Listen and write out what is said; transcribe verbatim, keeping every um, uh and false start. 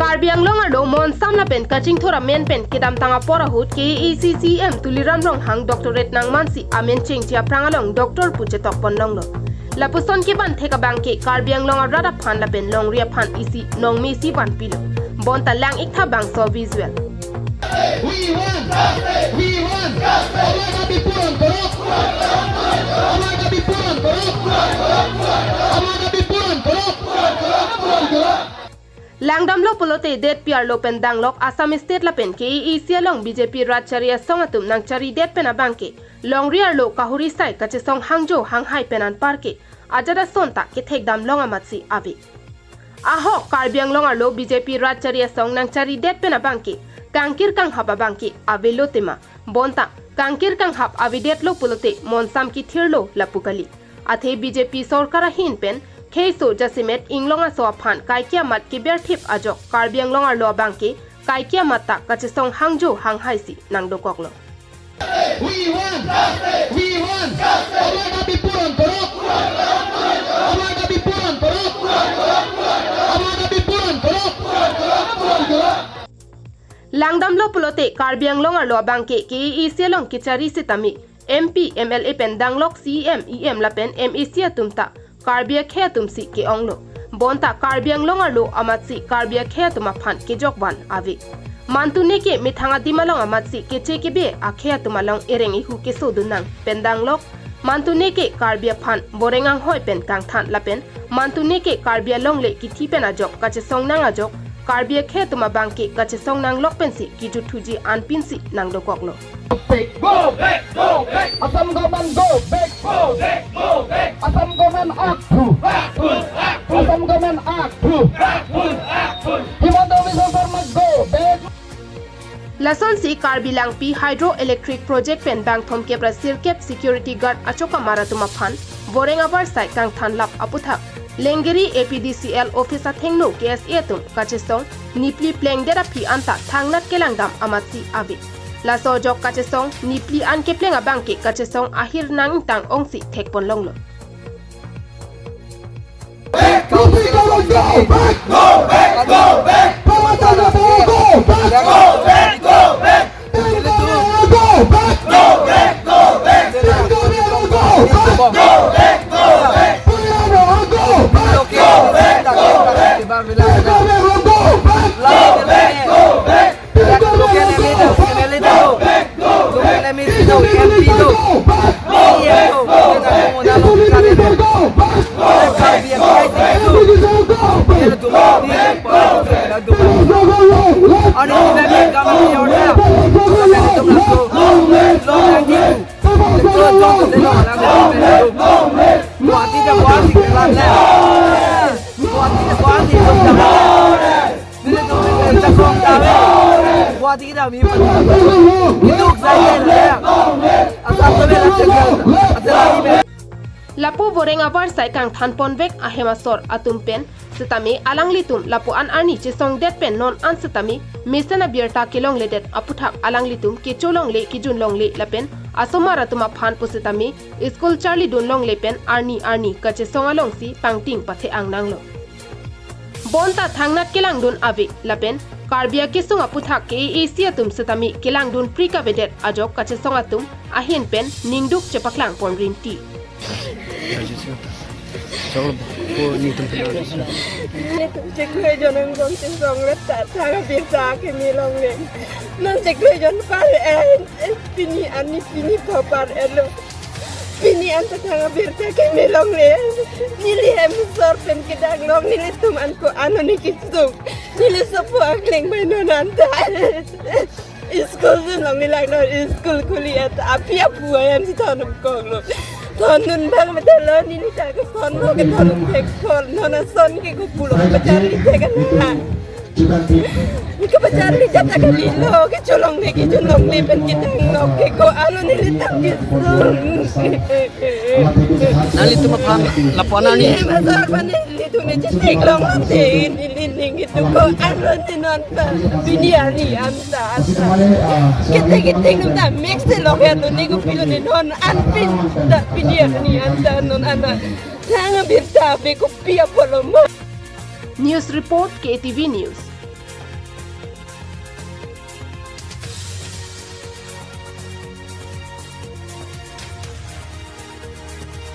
Karbi Anglong arlo monsam lapen kachingthur amen pen kedamtang apor ahut K A A C C E M Tuliram Ronghang doctorate nangmansi amen chengji aphrang along doctor pu chetok ponlonglo. Lapuson kevan thek abangke Karbi Anglong arat aphan lapen longri aphan isi nongmesi vanpilo. Bonta lang-iktha bangso visual. We want justice. We want justice. Amar dabi puron korok. Amar dabi puron korok. Amar dabi puron korok. Langdamlo pulote det pi arlo pen danglok Assam State lapen K A A C along B J P rat chari asong atum nangcharidet pen abangke longri arlo kahuri sai kachesong hangjo hanghai pen anparke ajat ason ta kethekdam long amatsi ave. Ahok Karbi Anglong arlo B J P rat chari asong nangcharidet pen abangke kangkir kanghap abangke avelo tema. Bonta kangkir kanghap avedetlo pulote monsam kithirlo lapu kali. Athe B J P sorkar ahin pen kheiso jasemet inglong aso aphan kaike amat keberthip ajok Karbi Anglong arlo abangke kaike amat ta kachesong hangjo hanghaisi nangdokoklo. We want justice. We want justice. Amar dabi puron korok. Amar dabi puron korok. Amar dabi puron korok. Langdamlo pulote Karbi Anglong arlo abangke K A A C along kechari sitame M P, M L A pen danglok C E M, E M lapen M A C atum ta Karbi akhei atumsi ke-onglo. Bonta Karbi Anglong arlo amatsi Karbi akhei atum aphan kejokvan ave. Mantune ke methang adim along amatsi keche kebe akhei atum along ereng ehu kesodun nang pen danglok. Mantune ke Karbi aphan boreng anghoi pen kangthan lapen mantune ke Karbi alongle kithi pen ajok kachesong nang ajok Karbi akhei atum abangke kachesong nanglok pensi kijuthuji anpinsi nangdokoklo. Back. Go back, go back. Assam government go back. Go back, go back. Assam government act through. Act through, act through. Assam government act through. Act through, act through. Himanta Biswa Sarma go back. Lasonsi Karbi Langpi Hydroelectric Project pen bangthom kep ra sirkep security guard achok amar atum aphan boreng avarsai kangthan lap aputhak Lengeri A P D C L office athengno K S A atum kachesong nipli plengdet aphi anta thangnat kelangdam amatsi ave. Laso ajok kachesong nipli an kepleng abangke kachesong ahir nang ingtang ongsi thekponlonglo. Go back, go back, go back. Lapu boreng avarsai kangthan ponvek ahem asor atum pen sitame alanglitum lapu-an arni chesongdet pen non an sitame mesen abirta kelongledet aputhak alanglitum kecho longle kejun longle lapen asomar atum aphan pusitame school charlidun longle pen arni arni kachesong alongsi pangting pathe-ang nanglo. Bonta thangnat kelangdun ave lapen Karbi akesung aputhak K A A C atum sitame kelangdun pri kavedet ajok kachesong atum ahin pen ningduk chepaklang pon rinti. Netum chekroi jon angbong chesong rat ta thang abirta keme longle. Non chekroi jon par-en, eh, pini ani pini pa par-enlo. Pini anta thang abirta keme longle. Neli hem asor pen kedang long, nelitum an ko-an arni kesung. Neli sopo akleng bai non anta. School dunlong neli lang non, school khuli et api apu ayan si thondun konglo. Thondun bang medalo neli ta ke thon lo ke thondun thek thon non ason ke ko pulo ke charli thek ana. Ke pacharli jat ta kalilo, kecho longle kecho longle pen kedang lo ke ko-an arni nelitum kesung. Nanglitum aphan lapu-an arni. Hem asor pen nelitum ne chetik longle, neli ning itu ko-an arni non pa. Pini arni anta anta. Kete kete num ta mix te lo ya lo ne ko pilo ne non an pin ta pini arni anta non anta. Thang abirta ave kopi apotlo ma. News report, K T V News.